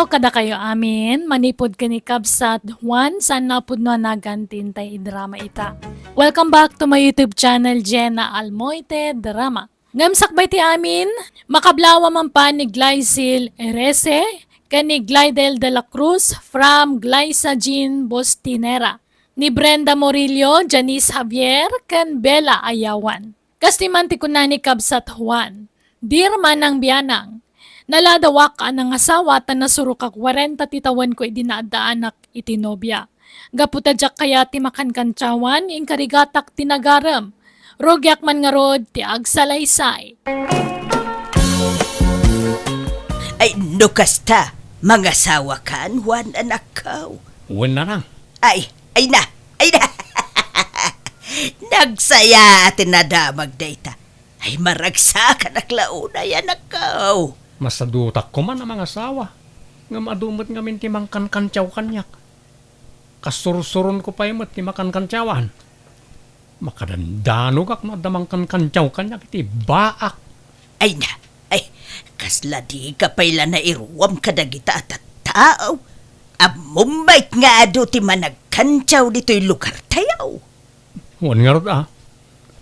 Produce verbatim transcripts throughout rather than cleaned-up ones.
Kadakayo amin, manipud ken ni Kabsat Juan, saan nga pudno a nagan ti intay idrama ita. Welcome back to my YouTube channel, Jenna Almoite Drama. Ngem sakbay ti amin, makablawa man pan ni Glycil Erese ken ni Glidel de la Cruz from Glyza Jean Bostinera, ni Brenda Murillo, Janice Javier, ken Bella Ayawan. Kas ti man ti kuna ni Kabsat Juan, "Dear Manang Bianang, naladawak a nangasawa ta nasurok a kwarenta ti tawenko idi naaddaanak iti nobia. Gapu ta diak kayat ti makankantiawan, inkarigatak ti nagarem. Rugiak man ngarud ti agsalaysay." Ay, no kasta, mangasawakan, Juan, anakko. Wen, nanang. Ay, ay na, ay na. Nagsaya ti nadamag dayta. Ay, maragsakanak la unay, anakko. Masadutak koma a mangasawa. Ngem adu met ngamin ti mangkankantiaw kaniak. Kasursuronko pay met ti makankantiawan. Makadandanogak no adda mangkankantiaw kaniak iti baak. Ay na, ay, kasla dika pay la nairuam kadagita a tattao. Ammom met nga adu ti managkantiaw ditoy lugartayo. Wen ngarud a,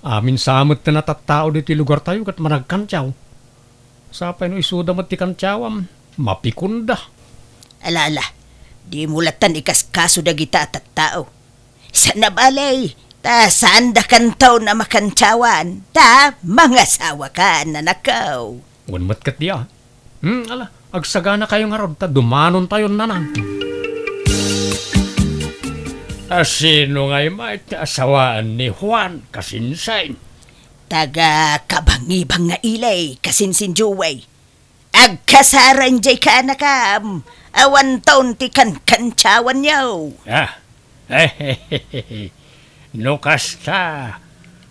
amin sa met ti natattao ditoy lugartayo ket managkantiaw. Sapay no isuda met ti kantiawam, mapikonda. Ala, ala, dimo lattan ikaskaso dagita a tattao. Saan a bale, ta saandakanto a makantiawan, ta mangasawakan, anakko. Wen met ket dia. Hmm, ala, agsaganakayo ngarud ta dumanontayon, nanang. A, sino ngay met ti asawaan ni Juan, kasinsin? Taga Kabangibang nga Ili, kasinsin Joey. Agkasareng jay kaanakam, awanton ti kankantiawanyo. Ah, no kasta,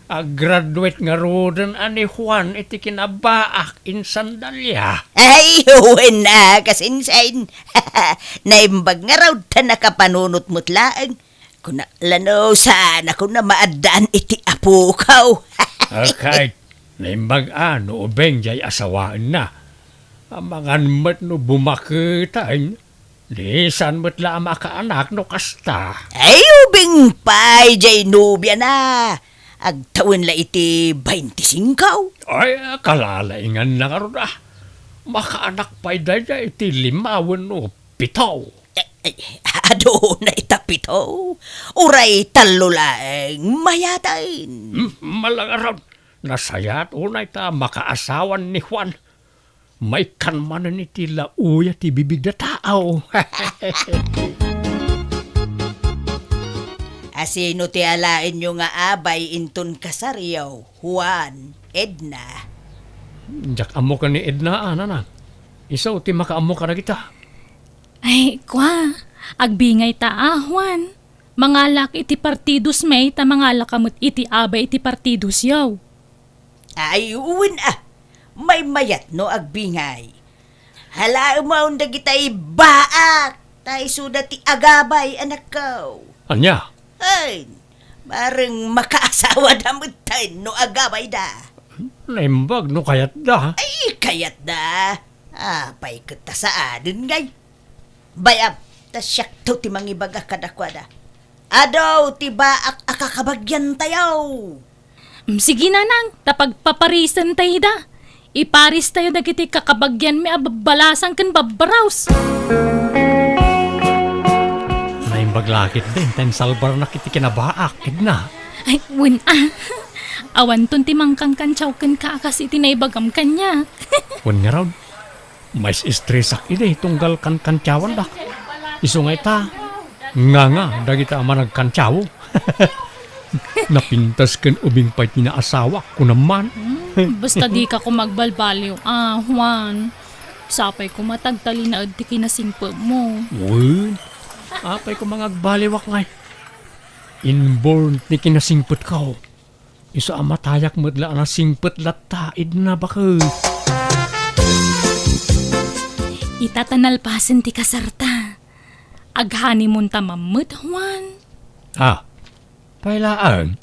aggraduate ngaruden a ni Juan iti kinabaak insan Dalia. Ay, wen a, kasinsin. Naimbag ngarud ta nakapanunot met laeng. Kuna la no saan a kuna maaddaan iti apoko. Akay, naimbag a no ubing jay asawaenna. Amangan met no bumaketen. Di saan met la a makaanak no kasta. Ay, ubing pay jay nobiana. Agtawen la iti baintisingko. Ay, kalalainganna ngarud a. Makaanak pay dayta iti lima wenno pito. Eh, eh, aduna ita pito. Uray tallo laeng mayaten. Hmm, malangaron. Nasayaat unay ta makaasawan ni Juan. Maikkan manen iti laoya ti bibig da tao. A, sino ti alaenyo nga abay inton kasaryo, Juan, Edna? Diak ammo ken ni Edna, a, nanang. Isu ti makaammo kadagita. Ay, kua, agbingay ta a, Juan. Mangalak iti partidosmi ta mangalak met iti abay iti partidosyo. Ay, wen a, maymayat no agbingay. Halaemon dagita ibaak, ta isuda ti agabay, anakko. Ania? Ay, bareng makaasawada metten no agabayda. Naimbag no kayatda. Ay, kayatda. Apay ket ta saanen ngay? Bay-am, ta siakto ti mangibaga kadakuada. Adu ti baak a kakabagiantayo. Mm, sige, nanang, ta pagpaparisentayo da. Iparistayo dagiti kakabagianmi a babbalasang ken babbaraos. Naimbag la ketdi ta insalbarnak iti kinabaak, Edna. Ay, wen a. Awanton ti mangkankantiaw kenka a kas iti naibagam kaniak. Wen ngarud, mais-estresak idi tunggal kankantiawandak. Isu nga ita, nganga dagita a managkantiaw. Napintas ken ubing pay ti naasawak, kunam man. Hmm, basta dika koma agbalbaliw a, Juan. Sapay koma ta agtalinaed ti kinasingpetmo. Wen, apay koma nga agbaliwak ngay? Inborn ti kinasingpetko. Isu a matayak met la a nasingpet latta, Edna, baket. Ita ta nalpasen ti kasarta. Ag-honeymoonta man met, Juan. Ah, pay laeng.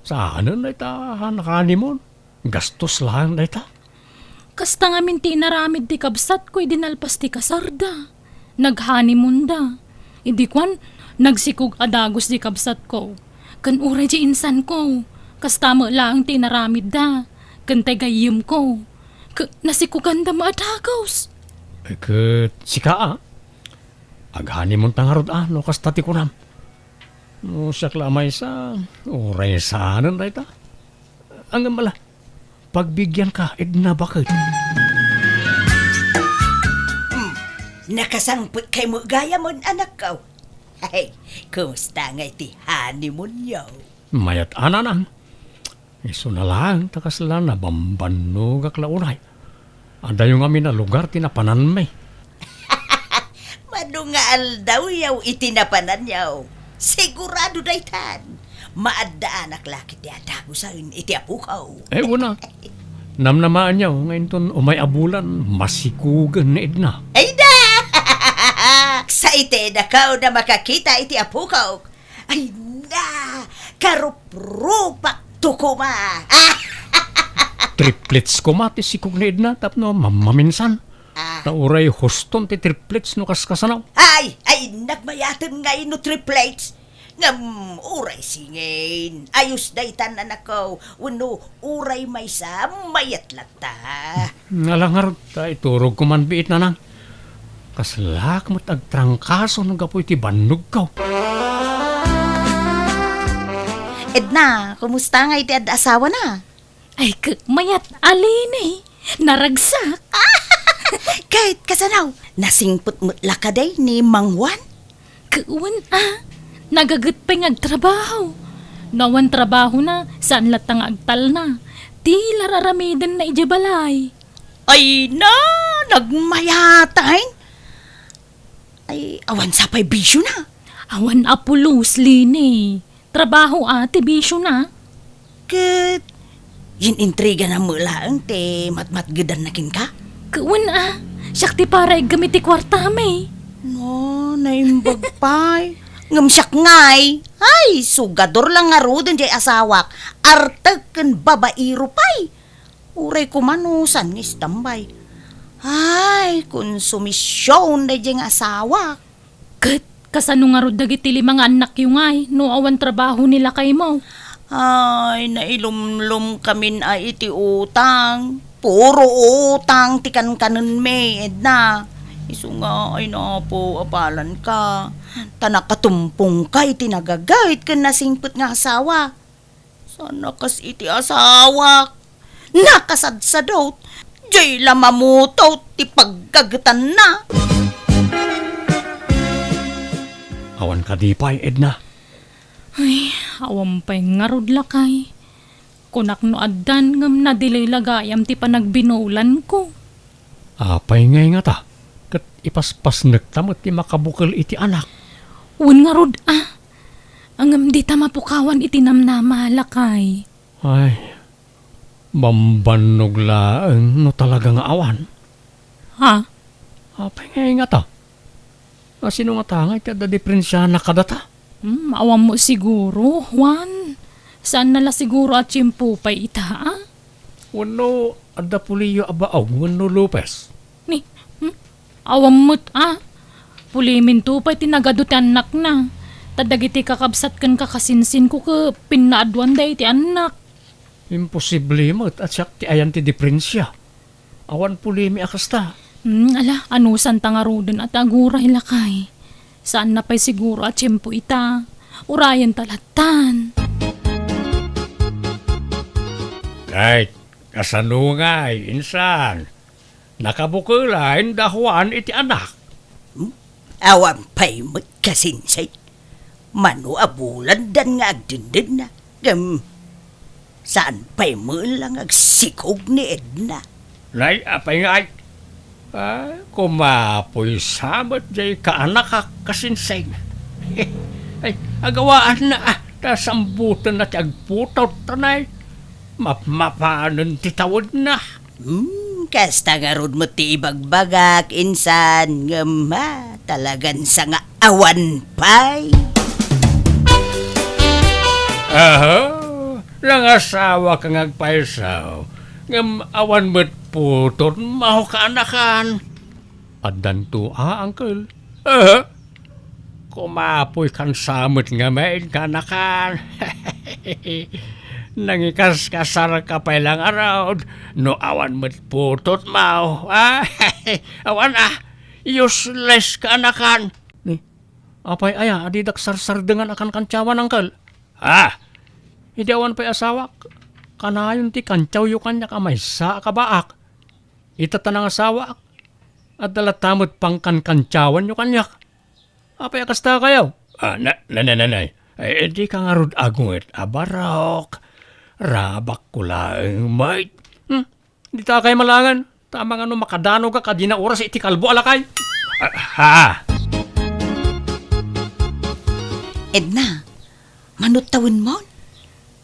Saanen dayta a honeymoon? Gastos laeng dayta. Kasta ngamin ti inaramid ti kabsatko idi nalpas ti kasarda. Nag-honeymoonda. Idi kuan, nagsikog a dagus ti kabsatko. Ken uray ti insanko, kasta met laeng ti inaramidda. Ken ti gayyemko, ke-, nasikoganda met a dagus. Eh, ket sika, a? Ag-honeymoonta ngarud, a, no kasta ti kunam. No siak la a maysa, uray saanen dayta. Ngem ala, pagbigianka, Edna, baket. Hmm, nakasangpetkay met gayam, anakko. Hey, kumusta ngay ti honeymoonyo? Mayat a, nanang. Isuna laeng ta kasla nabambannogak la unay. Adayo ngamin a lugar ti napananmi. Madu nga aldawyo iti napananyo. Sigurado daytan. Maaddaanak la ket ti adagusen iti apoko. Eh, una. Namnamaanyo nga inton umay a bulan, masikugen ni Edna. Ay da! Excited ako na makakita iti apoko. Ay na! Karuprupak to koma! Triplets koma ti sikog ni Edna tapno mam-, maminsan. Ah. Ta uray huston ti triplets no kaskasano. Ay! Ay, nagmayaten ngay no triplets! Ngem uray singin, ayos daytan, anakko, wenno uray maysa, mayat latta. Ala ngarud, ta iturogko man biit, nanang. Kaslak met agtrangkaso no gapu iti bannogko. Edna, kumusta ngay ti adda asawana? Ay, ke-, mayat a, Leni. Naragsak. Ket kasano? Nasingpet met la kadi ni Mang Juan? Ket wen a, nagaget pay nga agtrabaho. No awan trabahona, saan latta nga agtalna. Ti la raramidenna idiay balay. Ay na, nagmayat a. Ay, awan sa pay bisiona? Awan a pulos, Leni. Trabaho a ti bisiona. Ket inintrigana met laeng ti matmatgedanna kenka? Ket wen a, siak ti para iggem iti kuartami. No, naimbag pay. Ngem siak ngay, ay, sugador la ngaruden diay asawak, artek ken babaero pay. Uray koma no saan nga istambay. Ay, konsumision daydiay nga asawak. Ket kasano ngarud dagiti lima nga annakyo ngay no awan trabaho ni lakaymo? Ay, nailumlomkamin a iti utang. Puro utang ti kankanenmi, Edna. Isu nga, ay, Apo, apalanka. Ta nakatumpongka iti nagaget ken nasingpet nga asawa. Saan a kas iti asawak. Nakasadsadot. Diay la mamutot ti paggagetanna. Awan kadi pay, Edna? Ay, awan pay ngarud, lakay. Kunak no addan ngem na-delay la gayam ti panagbinulanko. Apay ngay ngata? Ket ipaspasnekta met ti makabukel iti anak. Wen ngarud a. Ngem dita mapukawan iti namnama, lakay. Ay, bambannog laeng no talaga nga awan. Ha? Apay ngay ngata? A, sino ngata ngay ti adda diperensiana kadata? Hmm, awan mo siguro, Juan. Saan na la siguro a tiempo pay ita, a? Wenno adda puliyo a baog wenno Lopez? Ni, hmm? Awan met, a? Puliminto pay ti nagadu ti annakna. Ta dagiti kakabsat ken kakasinsinko ket pinnaaduanda iti annak. Imposible met a siak ti ayan ti diperensia. Awan pulimi a kasta. Hmm, ala, anusanta ngaruden a ti aguray, lakay. Saan na pay siguro a tiempo ita. Urayenta lattan. Ket kasano ngay, insan? Nakabukelaen da Juan iti anak? Hmm? Awan pay met kasinsin. Mano a bulandan nga agdendennag. Ngem, saan pay met la nga agsikog ni Edna? Nay, apay ngay? Ay, kumapoy sa met diay kaanakak, kasinsing. Ay, agawaanna, a, ta sambutenna ti agputot, ta nay, mapmapanen ti tawedna. Hmm, kasta ngarud met ti ibagbagak, insan, ngem, ha, talagan sa nga awan pay. Aha, nangasawaka nga agpayso. Ngem awan met putot maw kaanakan. Addanto a, uncle. Eh? Kumapoy kan sa met ngamin kaanakan. Nangikaskasarka pay la ngarud no awan met putot maw, a? Awan a, useless kaanakan. Ni, apay aya a didak sarsardengan a kankantsawan, uncle? Ah! Idi awan pay asawak, kanayon ti kantsawyo kaniak a maysa a kabaak. Ita ta nangasawaak, adda latta met pangkankantsawanyo kaniak. Apay a kasta kayo? Ah, na, na, na, na, na. Eh, di ka ngarud agunget a barok. Rabakko laeng, mate. Hmm? Dita kay malangan. Tama nga no makadanog a kadina oras iti kalbo a lakay. Ah, ha? Edna, mano tawenmon?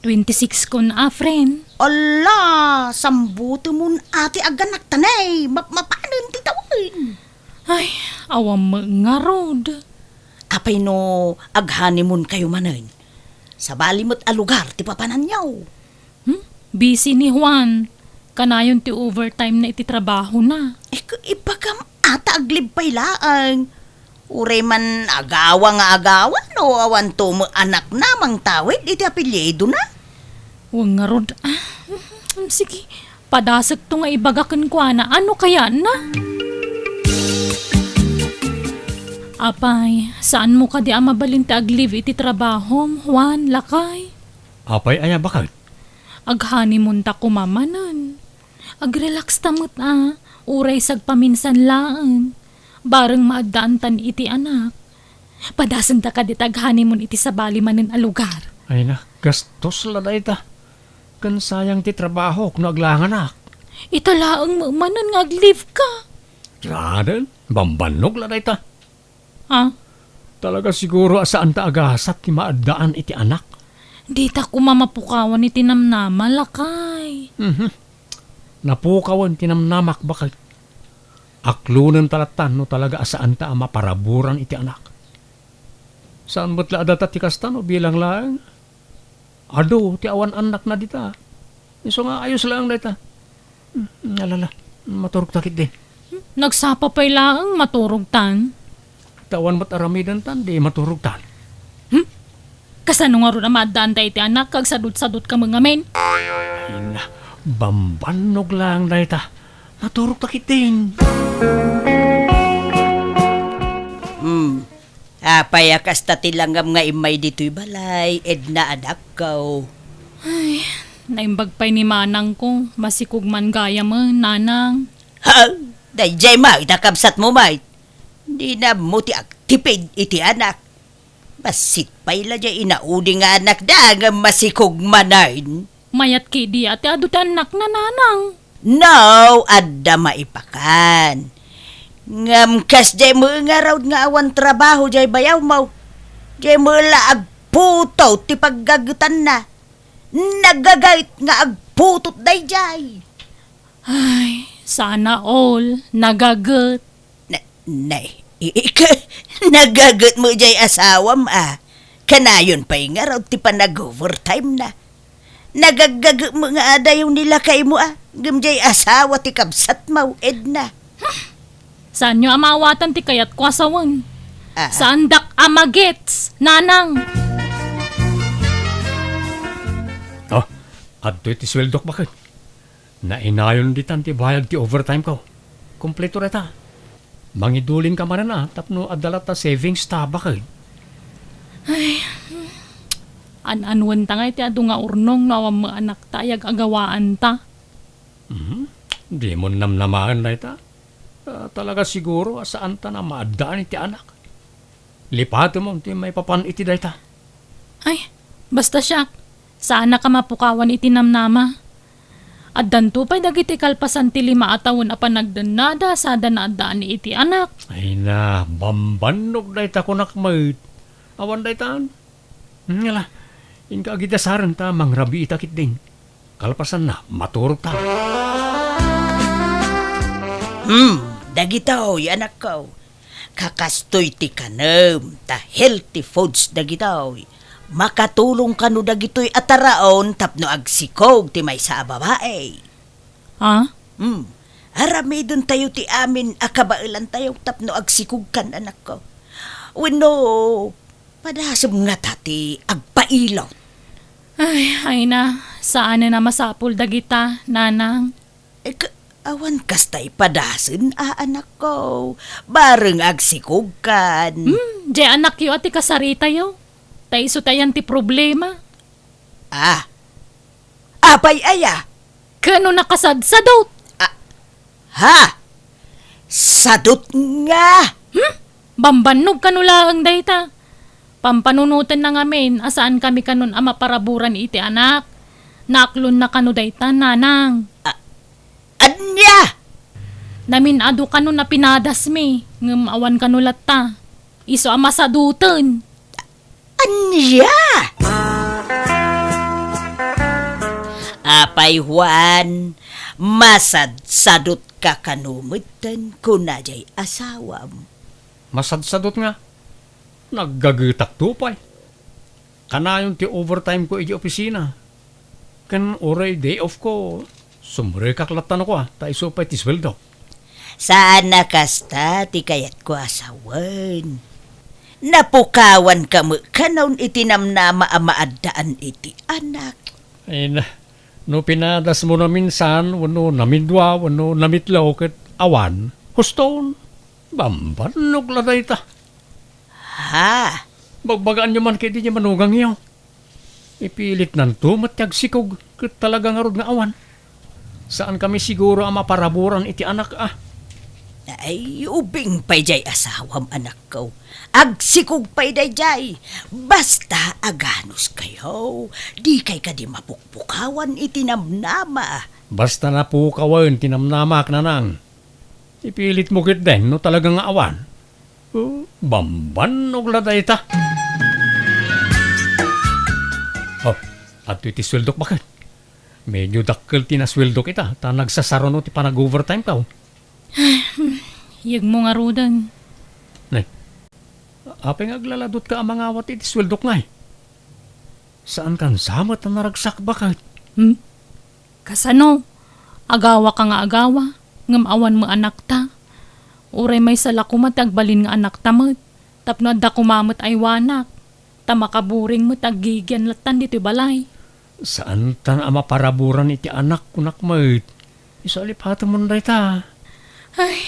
Twenty-six kon a, friend. Ala, sambutemon a ti aganakta, ne. Mapmapanen ti tawen. Ay, awan met ngarud. Apay no ag-honeymoon kayo manen? Sabali met a lugar ti papananyo. Hmm? Busy ni Juan. Kanayon ti overtime na iti trabaho na. Eh, ku-, ibagam a ta ag-leave pay laeng. Uray man agawa nga agawa no awanto met anakna mangtawid iti apelyidona. Wen ngarud. Ah, sige, padasekto nga ibaga kenkuana. Ano kayatna? Apay, saanmo kadi a mabalin ti ag-leave iti trabahom, Juan, lakay? Apay aya baket? Ag-honeymoon ta koma manen. Ag-relax ta met a, uray sagpaminsan laeng. Bareng maaddaantan iti anak. Padasenta kadi ta ag-honeymoon iti sabali manen a lugar. Ay na, gastos la dayta. Ken sayang ti trabahok no aglanganak. Ita laeng met manen nga ag-leave ka. Saanen, bambannog la dayta. Ha? Talaga siguro a saanta a gasat ti maaddaan iti anak. Dita koma mapukawan iti namnama, lakay. Mhm. Napukawen ti namnamak, baket. Aklonen ta lattan no talaga a saanta a maparaburan iti anak. Saan met la a data ti kasta no bilang laeng? Adu ti awan annakna dita. Isu nga ayos laeng dayta. Hmm, alala, maturogta ketdi. Hmm, nagsapa pay laeng, maturogtan. Ta awan met aramidentan, di maturogtan. Hmm? Kasano ngarud a maaddaanta iti anak, kag sadut-sadut ka met ngamin? Ay na, bambannog laeng dayta. Maturogta ketdin. Hmm. Apay a kasta ti langam nga immay ditoy balay, Edna, anakko? Ay, naimbag pay ni manangko, masikog man gayamen, nanang. Ha? Daydiay met a kabsatmo met. Dina ammo ti agtipid iti anak. Bassit pay la diay inaudi nga anakda, ngem masikog manen. Mayat ketdi a ti adu ti annakna, nanang. No, adda maipakan. Ngem kasdiay met ngarud nga awan trabaho diay bayawmo. Diay met la agputot ti paggagetanna. Nagaget nga agputot daydiay. Ay, sana all, nagaget. Na, na, i-, ik-, nagaget met diay asawam a. Kanayon pay ngarud ti panag-overtime na. Nagaggaget met nga adayo ni lakaymo a. Ngem diay asawa ti kabsatmo, Edna. Saanyo a maawatan ti kayatko a sawen. Aha. Saandak a magets, nanang. Oh, adtoy ti sueldok, baket. Nainayon ditan ti bayad ti overtime ko. Kompleto dayta. Mangiduling ka manen a, tapno adda latta savings ta, baket. Ay, an-anuen ta ngay ti adu nga urnong no awan met anakta ay ag-agawaan ta. Mhm. Di mo namnamaen dayta? Ah, talaga siguro a saanta a maaddaan iti anak. Lipatemon ti maipapan iti dayta. Ay, basta siak, saannak a mapukawan iti namnama. Addanto pay dagiti kalpasan ti lima a tawen a panagdennada sada naaddaan iti anak. Ay na, bambannog dayta kunak met. Awan daytan. Hmm, ala, inka agidasaren ta mangrabiita ketdin. Kalpasanna, maturogta. Hmm, dagitoy, anakko. Kakastoy ti kanem, ta healthy foods dagitoy. Makatulong kano dagitoy a taraon tapno agsikog ti maysa a babai. Ha? Hmm. Aramidentayo ti amin a kabaelantayo tapno agsikogkan, anakko. Wenno, padasem ngata ti agpailot? Ay, ay na, saanen a masapul dagita, nanang. Eh, ka-, awan kasta ipadasen a, anakko. Bareng agsikogkan. Hmm, diay anakyo a ti kasaritayo. Ta isu ti ayan ti problema. Ah. Apay aya? Ken no nakasadsadot. Ah, ha? Sadot nga? Hmm? Bambannog kano laeng dayta. Pampanunotenna ngamin a saan kami kanon a maparaburan iti anak. Naaklonna kano dayta, nanang. Ah, ania? Namin-adu kano a pinadasmi, ngem awan kano latta. Isu a masadoten. Ania? Apay, Juan, masadsadotka kano metten, kuna diay asawam. Masadsadot nga? Naggagetakto pay. Kanayon ti overtime ko idiay opisina. Ken uray day off ko, sumrekak latta no kua, ta isu pay ti sueldo. Saan a kasta ti kayatko a sawen. Napukawanka met kanon iti namnama a maaddaan iti anak. Ay na, no pinadasmo na minsan, wenno namidua, wenno namitlo, ket awan, huston, bambannog la dayta. Ha? Bagbagaanyo man ketdi diay manugangyo. Ipilitnanto met ti agsikog, ket talaga ngarud nga awan. Saan kami siguro a maparaburan iti anak a. Ay, ubing pay diay asawam, anakko. Agsikog pay daydiay. Basta aganuskayo, dikay kadi mapukpukawan iti namnama. Basta napukawen ti namnamak, nanang. Ipilitmo ketdin no talaga nga awan. Oh, bambannog la dayta. Oh, adtoy ti sueldok, baket. Medyo dakkel ti nasueldok ita, ta nagsasaruno ti panag-overtime ko. Yegmo ngaruden. Nay, apay nga aglaladutka a mangawat iti sueldok ngay? Saan kan sa met a naragsak, baket? Hmm? Kasano? Agawaka nga agawa, ngem awan met anakta. Uray maysa la koma ti agbalin nga anakta met, tapno adda koma met aywanak, ta makaburing met aggigian lattan ditoy balay. Saantan a maparaburan iti anak, kunak met. Isu a lipatemon dayta. Ay,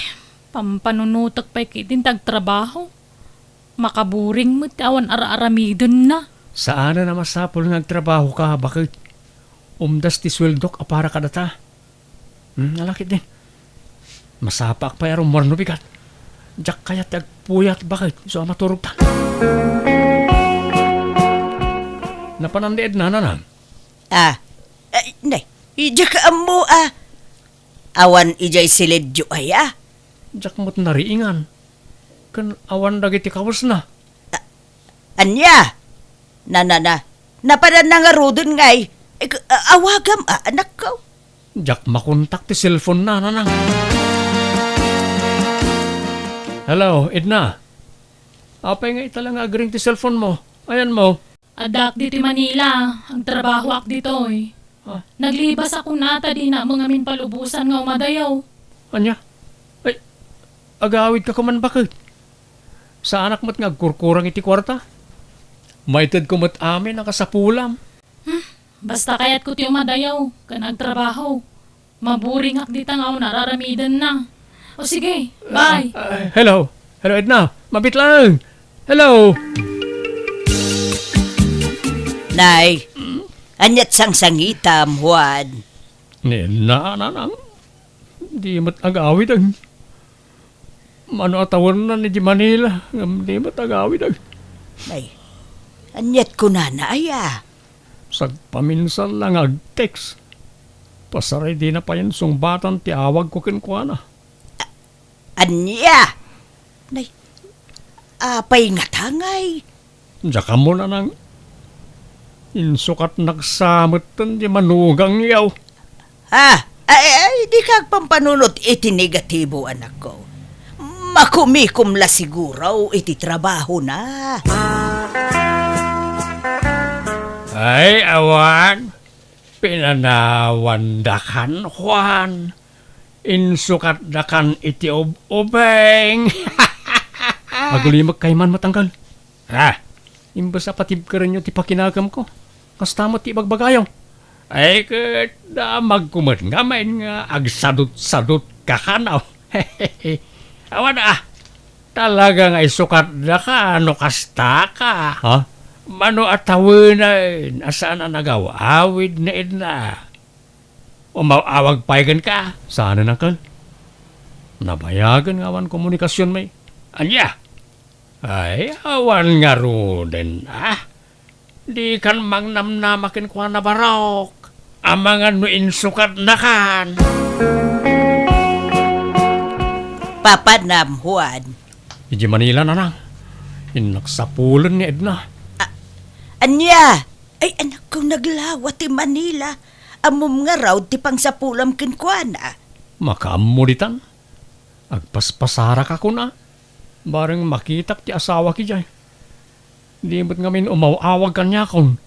pampanunotek pay ketdin ti agtrabaho. Makaburing met ti awan ar-aramidenna. Saanen a masapul nga agtrabahoka, baket. Umdas ti sueldok a para kadata. Hmm, ala ketdin. Masapaak pay a rummuar no bigat. Diak kayat ti agpuyat, baket, isu a maturogta. Napanan ni Edna, nanang? Ah, ay, nay, diak ammo, ah. Awan idiay silidyo aya? Diak met nariingan. Ken awan dagiti kawesna. A-, ania? Na, na, na. Napadanna ngaruden ngay. Ik-, a-, awagam a, anakko. Diak makontak ti cellphone na, nanang. Hello, Edna. Apay nga ita la nga agring ti cellphone mo? Ayan mo? Addaak ditoy Manila, agtrabahoak ditoy. Ah. Naglibas a kuna ta dinak met ngamin palubosan nga umadayo. Ania? Ay, agawidka koma, baket. Saanak met nga agkurkurang iti kuarta. Maitedko met amin a kasapulam. Hmm, basta kayatko ti umadayo ken agtrabaho. Maburingak dita nga awan ar-aramidenna. O sige, bye. Ah, ah, hello. Hello, Edna. Mabit lang. Hello. Nay, aniat sangsangitam, Juan? Ni Edna, nanang. Di met agawid ang Mano a tawennan idiay Manila, ngem di met agawid ag- Ay, aniat kunana aya? Sagpaminsan la nga ag-text. Pasaray dina payen sungbatan ti awagko kenkuana. A-, ania? Nay, apay ngata ngay? Diak ammo, nanang. Insukat nagsametten di manugangyo. Ah, ay, ay, dika agpampanunot iti negatibo, anakko. Makumikom la siguro iti trabahona. Ay, awan. Pinanawandakan, Juan. Insukatdakan iti ub-ubing. Agulimek kayman met, Angkel. Ah, imbes a patibkerenyo ti pakinakemko, kasta met ti ibagbagayo. Ay, ket damagko met ngamin nga agsadut-sadut ka kano. Awan, ah, talaga nga isukatdaka no kasta ka. Ha? Mano a tawenen a saan a nagaw-awid ni Edna? Umaw-awag pay kenka? Saanen, Angkel. Nabayagen nga awan komunikasionmi. Ania? Ay, awan ngaruden, ah. Dikan mangnamnama kenkuana, Barok. Amangan no insukatnakan. Papanam, Juan. Idiay Manila, Nanang. Innak sapulen ni Edna. A-, ania? Ay, anakko, naglawa ti Manila. Ammom ngarud ti pangsapulam kenkuana. Makaammo ditan. Agpaspasaraka kuna. Bareng makitak ti asawak idiay. Di met ngamin umaw-awag kaniakon.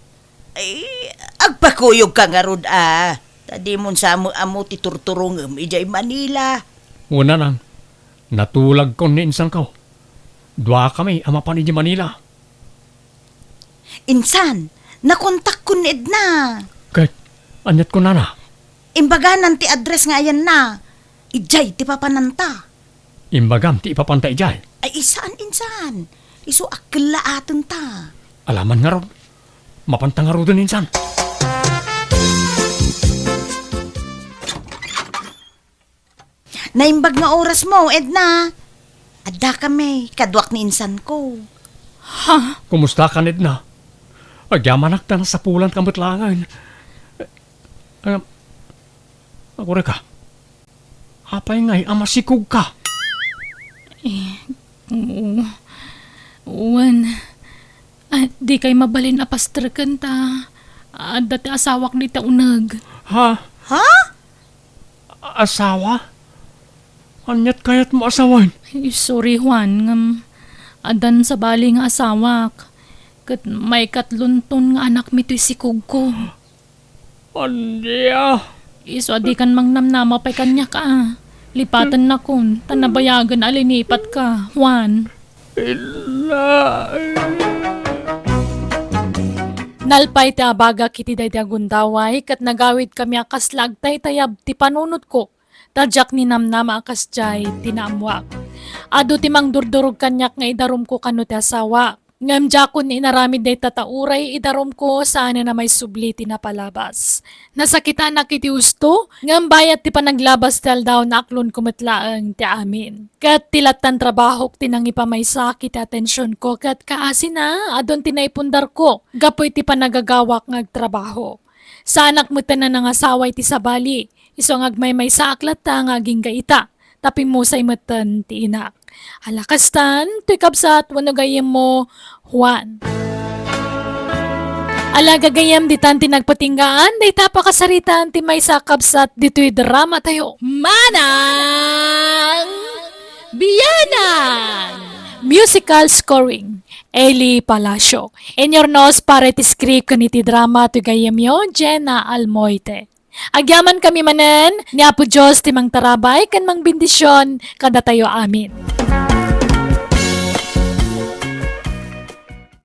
Ay, agpakuyogka ngarud a. Ta dimon sa ammo ti turturongem idiay Manila. Wen, Nanang. Natulagkon ni insanko. Duakami a mapan idiay Manila. Insan, nakontakkon ni Edna. Ket, aniat kunana? Imbaganan ti address nga ayanna. Idiay ti papananta. Imbagam ti ipapanta idiay? Ay, saan, insan. Isu a kellaatenta. Alaman ngarud. Mapanta ngaruden, insan. Naimbag nga orasmo, Edna. Addakami, kaduak ni insanko. Ha? Kumustakan, Edna? Agyamanak ta nasapulanka met laengen. Eh, agurayka. Apay ngay a masikogka? Eh, oo. Wen. Ah, dikay mabalin a pastreken ta adda ti asawak dita uneg. Ha? Ha? Asawa? Aniat kayatmo a sawen? Ay, sorry, Juan, ngem addan sabali nga asawak. Ket maikatlonton nga anakmi toy sikogko. Ania? Isu a dikan mangnamnama pay kaniak a. Lipatennakon, ta nabayagen a linipatka, Juan. Ila. Nalpay ti abagak iti daydi a gundaway ket nagawidkami a kasla agtaytayab ti panunotko, ta diak ninamnama a kasdiay ti naammoak. Adu ti mangdurdurog kaniak nga idarumko kano ti asawak. Ngem diakon inaramid dayta ta uray idarumko saanen a maisubli ti napalabas. Nasakitanak iti husto, ngem bayat ti panaglabas ti aldaw, naaklonko met laeng ti amin. Ket ti lattan trabahok ti nangipamaysa iti atensionko ket kaasina, adun ti naipundarko gapu iti panagagawak nga agtrabaho. Saanak metten a nangasawa iti sabali, isu nga agmaymaysaak latta nga agingga ita, ta pimmusay metten ti inak. Ala kastan, toy kabsat wenno gayyemmo, Juan. Ala gagayyem, ditan ti nagpatinggaan dayta a pakasaritaan ti maysa a kabsat ditoy dramatayo. Manang Bianang! Musical scoring, Eli Palacio. Inyurnos para iti script ken iti drama toy gayyemyo, Jenna Almoite. Agyamankami manen, ni Apo Dios ti mangtarabay ken mangbendision kadatayo amin.